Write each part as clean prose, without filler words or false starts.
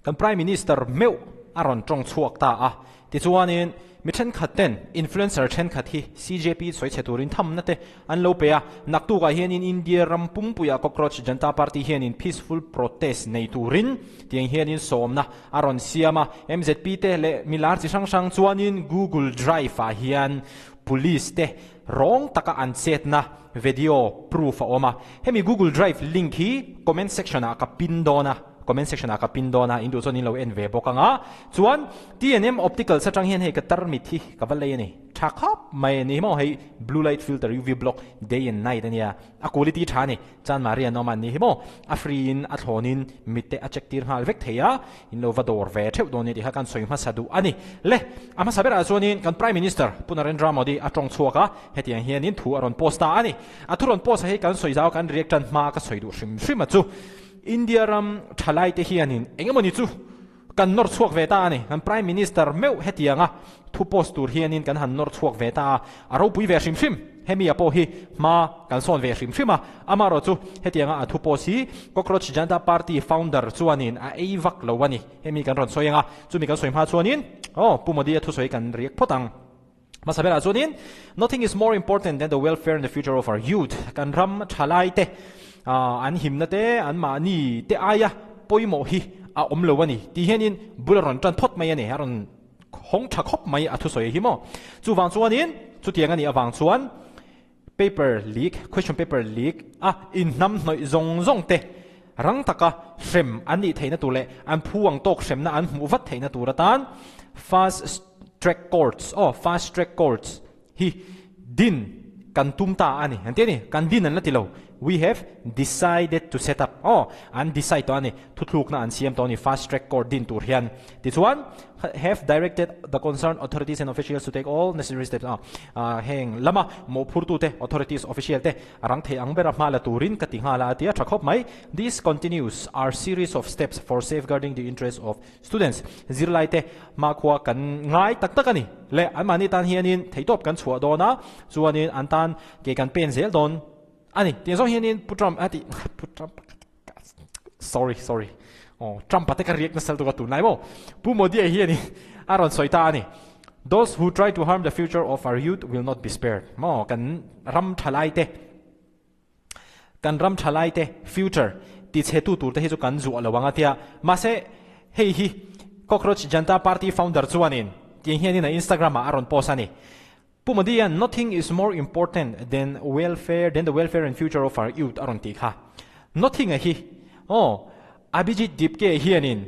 Kan Prime Minister meuh a rawn tawng chhuak ta a, tichuanin mi thenkhat ten influencer thenkhat hi CJP sawi chhe turin thamna te an lo pe a, naktukah hianin India ram pumpuiah Cockroach Janta Party hianin peaceful protest nei turin tiang hianin sawmna a rawn siam a, MZP te leh mi lar chi hrang hrang chuanin Google Drive ah hian Police te rawng taka an chetna video proof a awm a, hemi Google Drive link hi comment section ah ka pin dawn a, comment section ah ka pin dawn a, in duh chuan in lo en ve bawk ang a, chuan TNM Opticals atang hian hei ka tarmit hi ka va lei a ni, tha khawp mai a ni maw hei blue light filter UV block day and night a nia, a quality tha a ni, Chanmari an awm a ni hi maw, a free in a thlawn in mit te a check tir nghal vek thei a, in lo va dawr ve theuh dawn a ni tih kha kan sawi hmasa duh a ni. Le, a hmasa berah chuanin kan Prime Minister Pu Narendra Modi a tawng chhuak a, hetiang hianin thu a rawn post ta a ni. A thu rawn post a hei kan sawi zau kan react tan hma ka sawi duh hrim hrim a chu India ram thalai te hianin eng emawni chu kan nawr chhuak ve ta a ni. Kan Prime Minister meuh hetianga thu post tur hianin kan han nawr chhuak ve ta a, a ropui ve hrim hrim. Hemi a pawh hi hma kan sawn ve hrim hrim a, amaherawh chu hetianga a thu post hi Cockroach Janta Party founder chuanin a ei vak lo a ni. Hemi kan rawn sawi ang a, chumi kan sawi hma chuanin aw Pu Modi a thusawi kan riak phawt ang. Hmasa berah chuanin Nothing is more important than the welfare and the future of our youth, kan ram thalai te an himna te an mahni te aia pawimawh hi a awm lo a ni tih hianin bul a rawn tan phawt mai a ni, a rawn hawng tha khawp mai a thusawi hi maw. Chuvang chuanin chutiang a nih avang chuan paper leak, question paper leak a inhnam hnawih zawng zawng te rang taka hrem an nih theihna tur leh an phu ang tawk hremna an hmuh vat theihna tur atan fast track courts aw fast track courts hi din kan tum ta a ni an ti a ni kan din an la ti lo we have decided to set up aw an decide tawh a ni thuthlukna an siam tawh a ni fast track court din tur hian tichuan have directed the concerned authorities and officials to take all necessary steps a heng lama mawhphurtute authorities official te A rang thei ang bera hma la turin ka ti nghal a, a ti a tha khawp mai. This continues our series of steps for safeguarding the interests of students. Zirlaite hmakhua kan ngai tak tak a ni. Le, anmahni tan hianin theihtawp kan chhuah dawn a, chuanin an tan ke kan pen zel dawn a ni. Tiang zawng hianin Pu Trump a ti, Pu Trump, sorry, sorry, aw, Trump-a te ka riak nasal tuk a tunlai maw? Pu Modi-a hianin a rawn sawi ta a ni. Those who try to harm the future of our youth will not be spared. Maw, kan ram thalai te, kan ram thalai te future ti chhe tu tur te hi chu kan zuah lo ang a tia. Mahse, hei hi Cockroach Janta Party founder chuanin tiang hianin a Instagram ah a rawn post a ni. Pu Modi-a'n Nothing is more important than welfare than the welfare and future of our youth a rawn tih kha. Nothing-a hi aw Abhijit Dipke hianin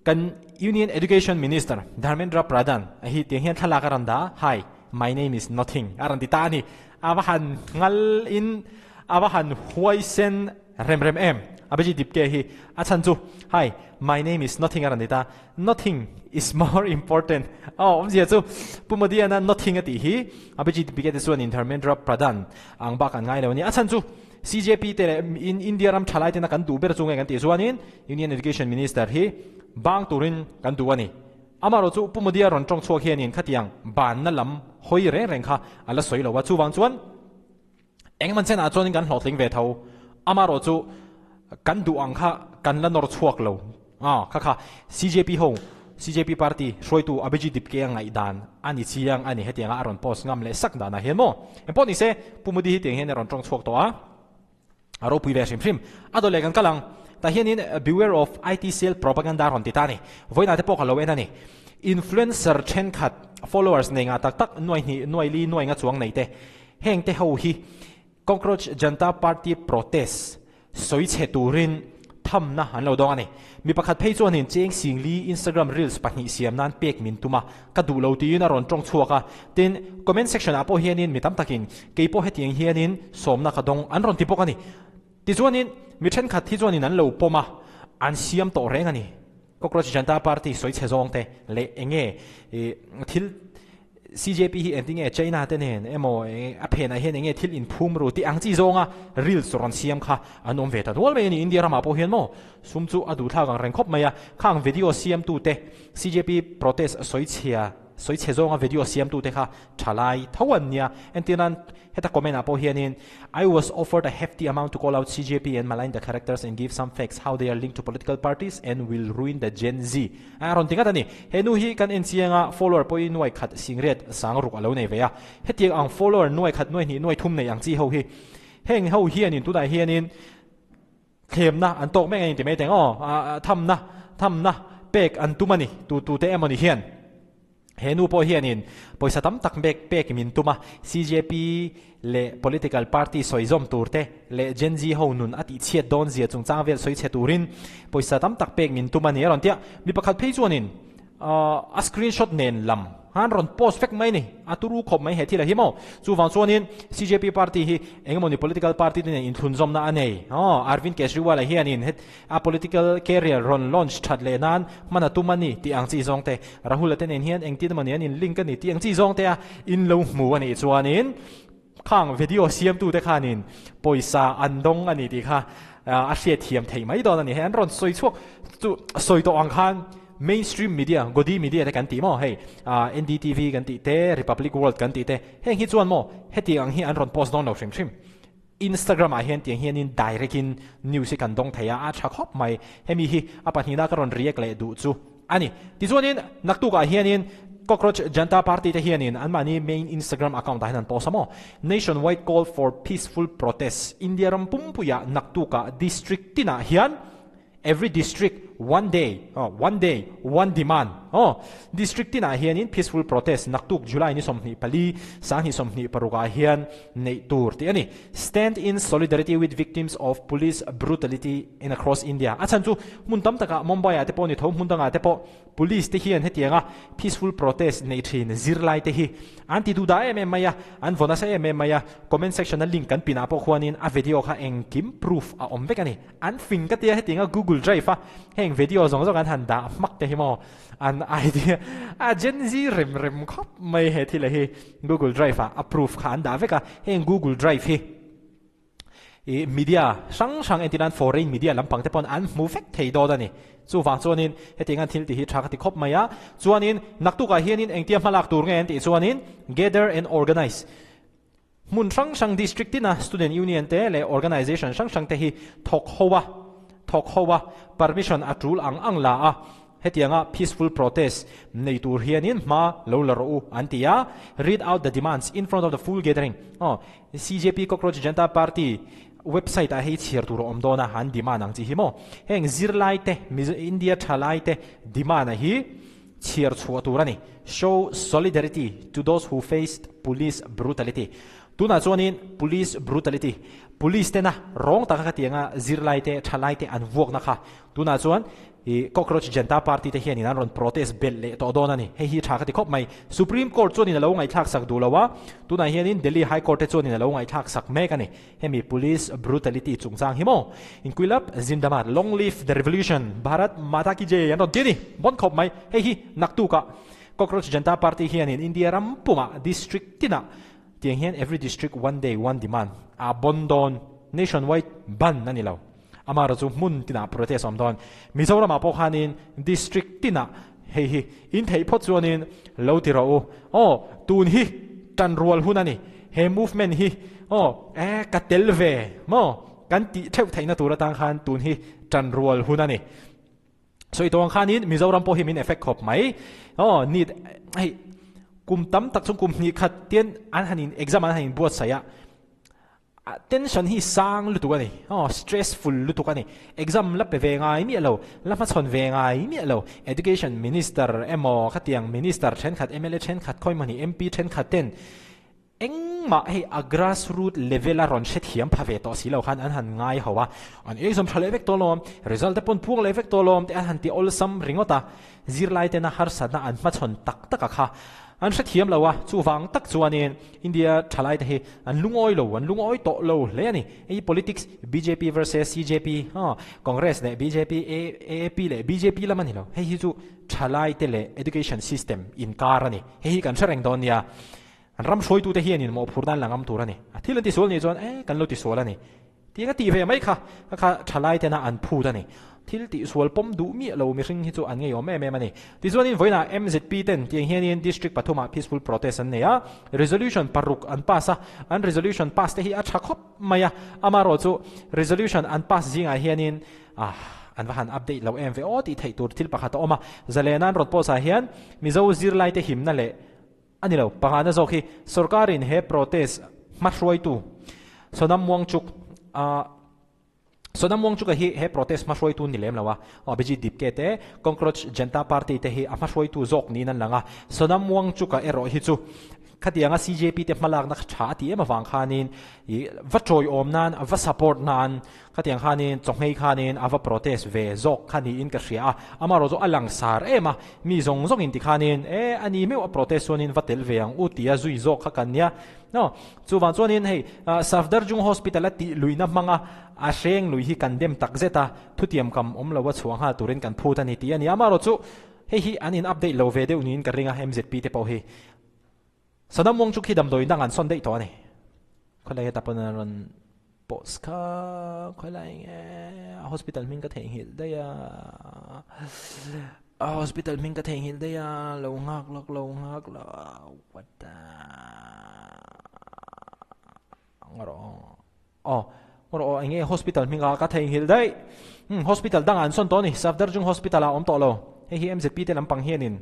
kan Union Education Minister Dharmendra Pradhan a hi tiang hian thlalak a rawn dah a, Hi, my name is Nothing a rawn ti ta a ni. A va han ngal in a va han huaisen rem rem em. Abhijit Dipke hi a chhan chu Hi, my name is Nothing a rawn ti ta. Nothing is more important. Aw, awmzia chu Pu Modi-ana nothing a tih hi Abhijit Dipke te chuanin Dharmendra Pradhan ang bak an ngai lo a ni. A chhan chu CJP te leh India ram thalai tena kan duh ber chu nge kan tih chuanin Union Education Minister hi bang turin kan duh a ni. Amaherawh chu Pu Modi-a rawn tawng chhuak hianin khatiang banna lam hawi reng reng kha a la sawi lo a, chuvang chuan engemaw chenah chuanin kan hlawhtling ve tho. Amaherawh chu kan duh ang kha kan la nawr chhuak lo. Aw, kha kha CJP ho, CJP party hruaitu Abhijit Dipke a ngaihdan a ni chiang a ni hetianga a rawn post ngam leh sak danah hian maw? Engpawh ni se, Pu Modi hi tiang hian a rawn tawng chhuak tawh a, a ropui ve hrim hrim. A dawt leh kan kal ang, tah hianin Beware of IT cell propaganda a rawn ti ta a ni. Vawiinah te pawh ka lo en a ni. Influencer thenkhat, followers nei ngah tak tak, nuai hnih, nuai li, nuai nga chuang nei te, heng te ho hi Cockroach Janta Party protest sawi chhe turin thamna an lo dawng a ni. Mi pakhat phei chuanin Cheng Singli Instagram reels pahnih siam nan pek min tum a, ka duh lo tiin a rawn tawng chhuak a. Tin, comment section ah pawh hianin mi tam takin kei pawh hetiang hianin sawmna ka dawng an rawn ti bawk a ni. Tichuanin mi thenkhat hi chuanin an lo pawm a, an siam tawh reng a ni. Cockroach Janta Party sawi chhe zawng te leh enge thil CJP hi engtin nge China te nen emaw a phenah hian enge thil inphum ru tih ang chi zawnga reels rawn siam kha an awm ve ta nual mai a ni. India ramah pawh hian maw sum chu a duhthlak ang reng khawp mai a, khang video siamtute CJP protest sawi chhia. Sawi chhe zawnga video siamtute kha thalai tho an nia. Entir nan heta comment ah pawh hianin I was offered a hefty amount to call out CJP and malign the characters and give some facts how they are linked to political parties and will ruin the Gen Z a rawn ti ngat a ni. He nu hi kan en chiang a, follower pawhin nuai khat singriat sang ruk a lo nei ve a. Hetiang ang follower nuai khat nuai hnih nuai thum nei ang chi ho hi heng ho hianin tunah hianin Thlemna an tawk mek a ni ti mai teng aw, thamna, thamna pek an tum a ni, tu tu te emaw ni hian. He nu pawh hianin pawisa tam tak mek pek min tum a, CJP leh political party sawi zawm tur te leh Gen Z ho nun a tihchhiat dawn zia chungchang vel sawi chhe turin pawisa tam tak pek min tum a ni a rawn ti a. Mi pakhat phei chuanin A screenshot nen lam han rawn post vek mai ni, a turu khawp mai he thil a hi maw. Chuvang chuanin CJP party hi engemawni political party te nen inthlunzawmna a nei. Aw, Arvind Kejriwal-a hianin het a political career rawn launch that leh nan hman a tum a ni tih ang chi zawng te, Rahul-a te nen hian engtin emawni an in link a ni tih ang chi zawng te a in lo hmu a nih chuanin khang video siamtute khanin pawisa an dawng a ni tih kha a hriatthiam theih mai dawn a ni. Hei an rawn sawi chhuak chu sawi tawh ang khan mainstream media, godi media te kan tih maw hei NDTV kan tih te, Republic World kan tih te heng hi chuan maw heti ang hi an rawn post dawn lo hrim hrim. Instagram ah hian tiang hianin direct in news hi kan dawng thei a, a tha khawp mai. Hemi hi a pahnihna ka rawn react leh duh chu a ni. Tichuanin naktukah hianin Cockroach Janta Party te hianin anmahni main Instagram account ah hian an post a maw? Nationwide call for peaceful protest India ram pumpuiah naktukah district tinah hian Every district one day aw one day one demand aw district tinah hianin peaceful protest naktuk July ni 24 2026 ah hian neih tur tih a ni. Stand in solidarity with victims of police brutality in across India. A chhan chu hmun tam takah Mumbai ah te pawh ni tho hmun dangah te pawh Police te hian hetianga peaceful protest nei thin zirlai te hi an ti duh dah em em mai a, an vaw nasa em em mai a, comment section a link kan pinah pawh khuanin a video kha engkim proof a awm vek a ni. An fing ka tia hetianga Google Drive a heng video zawng zawng an han dah hmak te hi maw an idea a Gen Z rem rem khawp mai he thil a hi Google Drive ah a proof kha an dah vek a, heng Google Drive hi I media hrang hrang entir nan foreign media lampang te pawn an hmu vek thei dawn a ni. Chuvang chuanin hetiang an thil tih hi tha ka ti khawp mai a. Chuanin naktukah hianin engtia hmalak tur nge an tih chuanin gather and organize hmun hrang hrang district tina student union te leh organization hrang hrang te hi thawk ho a, thawk ho a, permission a tul ang ang la a. Hetianga peaceful protest nei tur hianin hma lo la rawh u an ti a, read out the demands in front of the full gathering. Aw, CJP Cockroach Janta Party website ah hei chhiar tur a awm dawn a, an demand ang chi hi maw. Heng zirlai te, Mizo India thalai te demand a hi chhiar chhuah tur a ni. Show solidarity to those who faced police brutality. Tunah chuanin police brutality, police tena rawng taka khatianga zirlai te, thalai te an vuakna kha Tunah chuan i Cockroach Janta Party te hianin an rawn protest belh leh tawh dawn a ni. Hei hi tha ka ti khawp mai. Supreme Court chuanin a lo ngaihthlak sak duh lo a, tunah hianin Delhi High Court te chuanin a lo ngaihthlak sak mek a ni. Hemi police brutality chungchang hi maw? Inquilab Zindabad, Long live the revolution, Bharat Mata ki jai an rawn ti a ni. Bon khawp mai. Hei hi naktukah Cockroach Janta Party hianin India ram pumah district tinah tiang hian every district one day one demand a bon dawn. Nationwide ban a ni lo. Amaherawh chu hmun tinah protest a awm dawn. Mizoramah pawh khanin district tinah hei hi in theih phawt chuanin lo ti rawh u. Aw, tun hi tan rual hun a ni. He movement hi aw e ka tel ve maw kan tih theuh theihna tur atang khan tun hi tan rual hun a ni. Sawi tawh ang khanin Mizoram pawh hi min effect khawp mai. Aw nit hei kum tam tak chung kum hnih khat tian an han in exam an han in buatsaih a. Tension hi sang lutuk a ni, aw stressful lutuk a ni. Exam la pe ve ngai miah lo, la hmachhawn ve ngai miah lo. Education Minister emaw khatiang Minister thenkhat, mla thenkhat, khawi hmahni MP thenkhat ten engmah hei a grassroot level a rawn hrethiam pha ve tawh si lo khan an han ngai ho a, an exam tha leh vek tawh lawm, result te pawn phuang leh vek tawh lawm te an han ti awlsam ringawt a. Zirlai tena harsatna an hmachhawn tak tak a kha an hrethiam lo a, chuvang tak chuanin India thalai te hi an lungawi lo, an lungawi tawh lo hle a ni. Hei politics bjp versus CJP, Congress leh bjp, AAP leh bjp lam a ni lo. Hei hi chu thalai te leh education system inkar a ni. Hei hi kan hre reng dawn nia. An ram hruaitute hianin mawhphurhna an la ngam tur a ni. A thil an tisual nih chuan e kan lo tisual a ni. Tiang a tih ve mai kha, kha kha thalai tena an phut a ni. Thil tihsual pawm duh miah lo mihring hi chu an ngeiawm em em a ni. Tichuanin vawiinah MZP ten tiang hianin District pathumah peaceful protest an nei a, resolution paruk an pass a, an resolution pass te hi a tha khawp mai a, amaherawh chu resolution an pass zingah hianin ah an va han update lo em ve aw tih theih tur thil pakhat a awm a, zalena an rawn post ah hian Mizo zirlaite himna leh A ni lo, pangana zawk hi sorkarin he protest hmahruaitu Sonam Wangchuk a Sonam Wangchuka hi he protest hmahruaitu ni lem lo a, Abhijit Dipke te Cockroach Janta Party te hi a hmahruaitu zawk niin an lang a, Sonam Wangchuka erawh hi chu khatianga CJP te hmalakna tha a ti em avang khanin i va tawiawm nan va support nan Khatiang khanin chawhmei khanin a va protest ve zawk kha niin ka hria a, amaherawh chu a langsar em a, mi zawng zawng in ti khanin e a ni meuh a protest chuanin va tel ve ang u tia zui zawk kha kan nia. No, chuvang chuanin hei Safdarjung Hospital a tih luihna hmanga a hreng lui hi kan dem tak zet a, thutiam kam awm lo a chhuah nghal turin kan phut a ni tih a ni. Amaherawh chu hei hi an in update lo ve deuh niin ka ring a, MZP te pawh hi. Sonam Wangchuk hi damdawi dang an sawn daih tawh a ni. Khawilai heta pawn an rawn post kha khawilai nge a hospital hming ka theihnghilh daih a a hospital hming ka theihnghilh daih a lo nghak lawk lo nghak lawk what the ngarawh aw ngarawh aw eng nge hospital hming a ka theihnghilh daih hmm hospital dangah an sawn tawh a ni Safdarjung hospital ah a awm tawh lo hei hi MZP te lampang hianin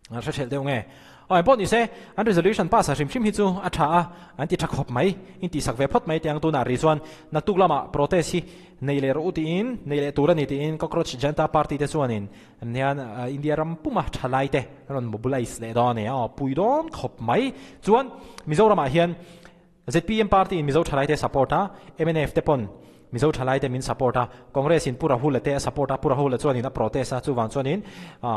An hre ṭhelh deuh nge? Aw engpawh ni se, an resolution pass a hrim hrim hi chu a ṭha a, an ti ṭha khawp mai, in tihsak ve phawt mai tiang tunah ri chuan naktuk lamah protest hi nei leh rawh u tiin, nei leh tur a ni tiin Cockroach Janta Party te chuanin hian India ram puma ṭhalai te an rawn mobilize leh dawn a ni a, aw pui dawn khawp mai. Chuan Mizoramah hian Zpm party in Mizo thalaite support a, mnf te pawn Mizo thalaite min support a, Congress in Pu Rahul-a te a support a, Pu Rahul-a chuanin a protest a, chuvang chuanin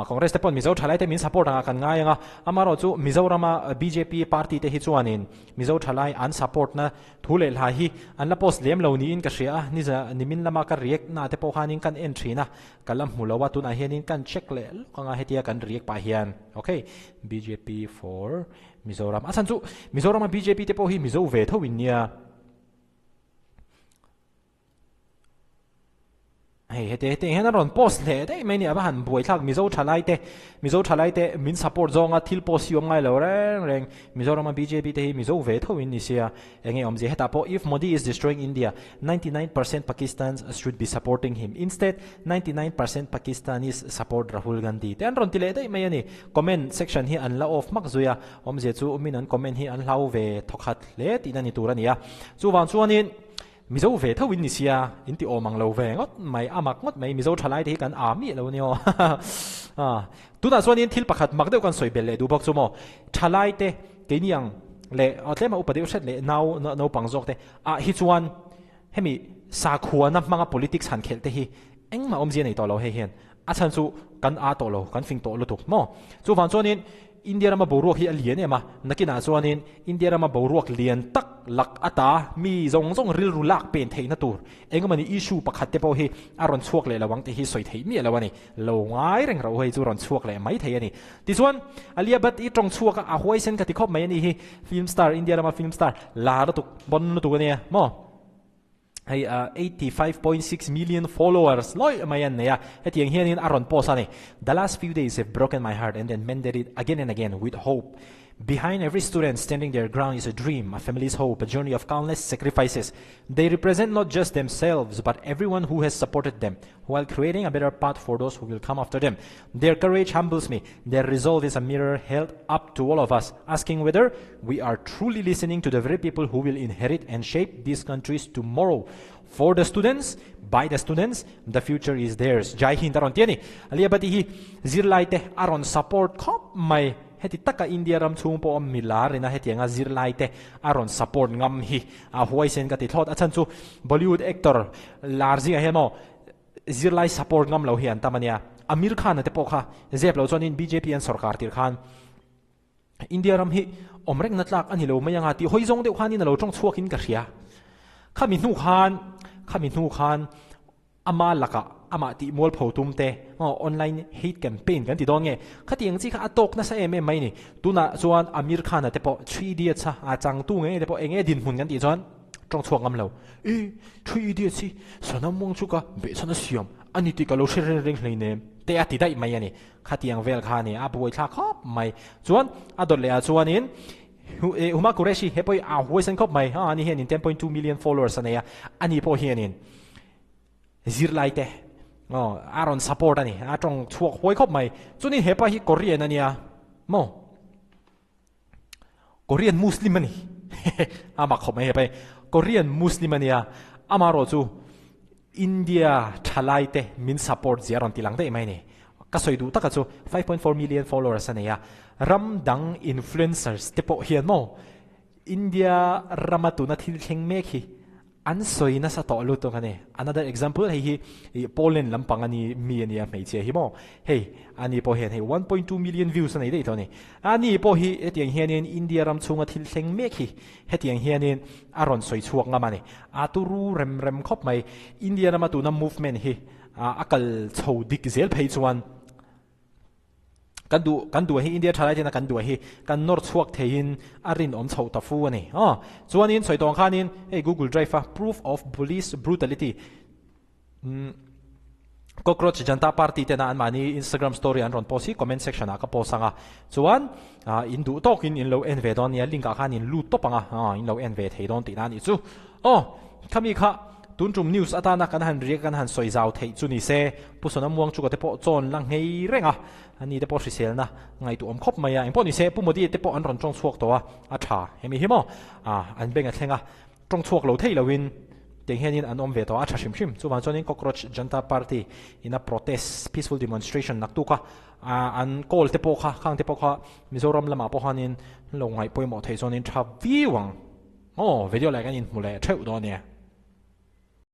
Congress te pawn Mizo thalaite min support angah kan ngai ang a, amaherawh chu Mizorama bjp party te hi chuanin Mizo thalai an support na thu leh hla hi an la post lem lo niin ka hria a, niza nimin lama ka react na te pawh khanin kan en thin a, ka la hmu lo a, tunah hianin kan check leh lawk ang a hetia kan react pah hian ok bjp for Mizoram a chhan chu Mizorama bjp te pawh hi Mizo ve tho in nia. Hei hete hete hian a rawn post hle daih mai ni a va han buai thlak Mizo thalai te Mizo thalai te min support zawnga thil post hi awm ngai lo reng reng Mizorama bjp te hi Mizo ve tho in ni sia enge awmzia hetah pawh if Modi is destroying India 99% Pakistans should be supporting him instead 99% Pakistanis support Rahul Gandhi te an rawn ti leh daih mai a ni. Comment section hi an la off hmak zui a, awmzia chu umin an comment hi an hlau ve thawkhat hle tihna ni tur a ni a. Chuvang chuanin Mizo ve tho in ni sia, in ti awm ang lo ve ngawt mai, a mak ngawt mai, Mizo thalai te hi kan aa miah lo a ni aw. Tunah chuanin thil pakhat mak deuh kan sawi belh leh duh bawk chu maw, thalai te keini ang leh tlema upa deuh hret leh nau naupang zawk te ah hi chuan hemi sakhuana hmanga politics han khelh te hi engmah awmzia nei tawh lo hei hian A chhan chu kan aa tawh lo, kan fing tawh lutuk maw? Chuvang chuanin India rama boruak hi a lian em a, nakinah chuanin India rama boruak lian tak lak ata mi zawng zawng rilru lak pen theihna tur engemawni issue pakhat te pawh hi a rawn chhuak leh lo ang tih hi sawi theih miah lo a ni. Lo ngai reng rauh hei chu rawn chhuak leh mai thei a ni. Tichuan, Alia Bhatt i tawng chhuak a, a huaisen ka ti khawp mai a ni hi, film star, India rama film star lar lutuk, bon lutuk a nia maw? Hei 85.6 million followers lawih mai an nei a, hetiang hianin a rawn post a ni, The last few days have broken my heart and then mended it again and again with hope. Behind every student standing their ground is a dream, a family's hope, a journey of countless sacrifices. They represent not just themselves but everyone who has supported them while creating a better path for those who will come after them. Their courage humbles me. Their resolve is a mirror held up to all of us, asking whether we are truly listening to the very people who will inherit and shape these countries tomorrow. For the students, by the students, the future is theirs. Jai Hind a rawn ti a ni. Alia Bhatti hi zirlaite a rawn support khawp mai. Heti taka India ram chhung pawh mi lar ina hetianga zirlaite a rawn support ngam hi a huaisen ka ti thlawt. A chhan chu Bollywood actor lar zingah hian maw zirlai support ngam lo hi an tam a nia. Amir Khan a te pawh kha zep lo chuanin bjp an sorkar tir khan India ram hi awm reng na tlak a ni lo mai anga tih hawi zawng deuh khanin a lo tawng chhuakin ka hria. Khami hnu khan khami hnu khan ama lakah amah tih mualpho tum te online hate campaign kan ti dawn nge khatiang chi kha a tawk nasa em em mai ni. Tunah chuan Amir Khan a te pawh 3 Idiots a a changtu nge nge te pawh eng nge dinhmun kan tih chuan. Ṭawng chhuak ngam lo. I, Three Idiots hi Sonam Wangchuk-a behchhan a siam a ni tih ka lo hre reng reng hleinem te a ti daih mai a ni. Khatiang vel kha a ni, a buaithlak khawp mai. Chuan a dawt leh ah chuanin Huma Qureshi he pawh hi a huaisen khawp mai. Ha, ani hianin 10.2 million followers a nei a, ani pawh hianin zirlai te a rawn support a ni, a tawng chhuak huai khawp mai. Chuanin hepa hi Korean a nia maw? Korean Muslim a ni. A mak khawp mai hepa hi. Korean Muslim a nia, amaherawh chu India thalai te min support zia a rawn ti lang daih mai a ni. Ka sawi duh taka chu 5.4 million followers a nei a, ram dang influencers te pawh hian maw India rama tuna thil thleng mek hi An sawi nasa tawh lutuk a ni. Another example, hei hi ih Poland lampang a ni mi a nia hmeichhia hi maw? Hei a ni pawh hian hei 1.2 million views a nei daih tawh a ni. A ni pawh hi hetiang hianin India ram chhunga thil thleng mek hi hetiang hianin a rawn sawi chhuak ngam a ni. A turu rem rem khawp mai. India rama tuna movement hi a kal chho dik zel phei chuan Kan duh, kan duh hi India thalai tena kan duh hi kan nawr chhuak theiin a rinawm chhoh ta fu a ni. Aw, chuanin sawi tawng khanin hei Google Drive a proof of police brutality umm Cockroach Janta Party tena anmahni Instagram story an rawn post hi comment section ah ka post ang a, chuan ah in duh tawkin in lo en ve dawn nia, link ah khan in lut tawp ang a, aw in lo en ve thei dawn tihna a nih chu. Aw, khami kha tun tum news atana kan han riak kan han sawi zau theih chu ni se, Pu Sonam Wangchuka te pawh chawn la nghei reng a, ani te pawh hriselna ngaihtuah awm khawp mai a, engpawh ni se Pu Modi te pawh an rawn tawng chhuak tawh a, a tha hemi hi maw ah an bank a thleng a, tawng chhuak lo thei loin tiang hianin an awm ve tawh a, a tha hrim hrim. Chuvang chuanin Cockroach Janta Party ina protest peaceful demonstration naktuk a, an call te pawh kha khang te pawh kha Mizoram lamah pawh khanin lo ngaih pawimawh theih chuanin tha viau ang. Aw, video leh kan inhmu leh theuh dawn nia.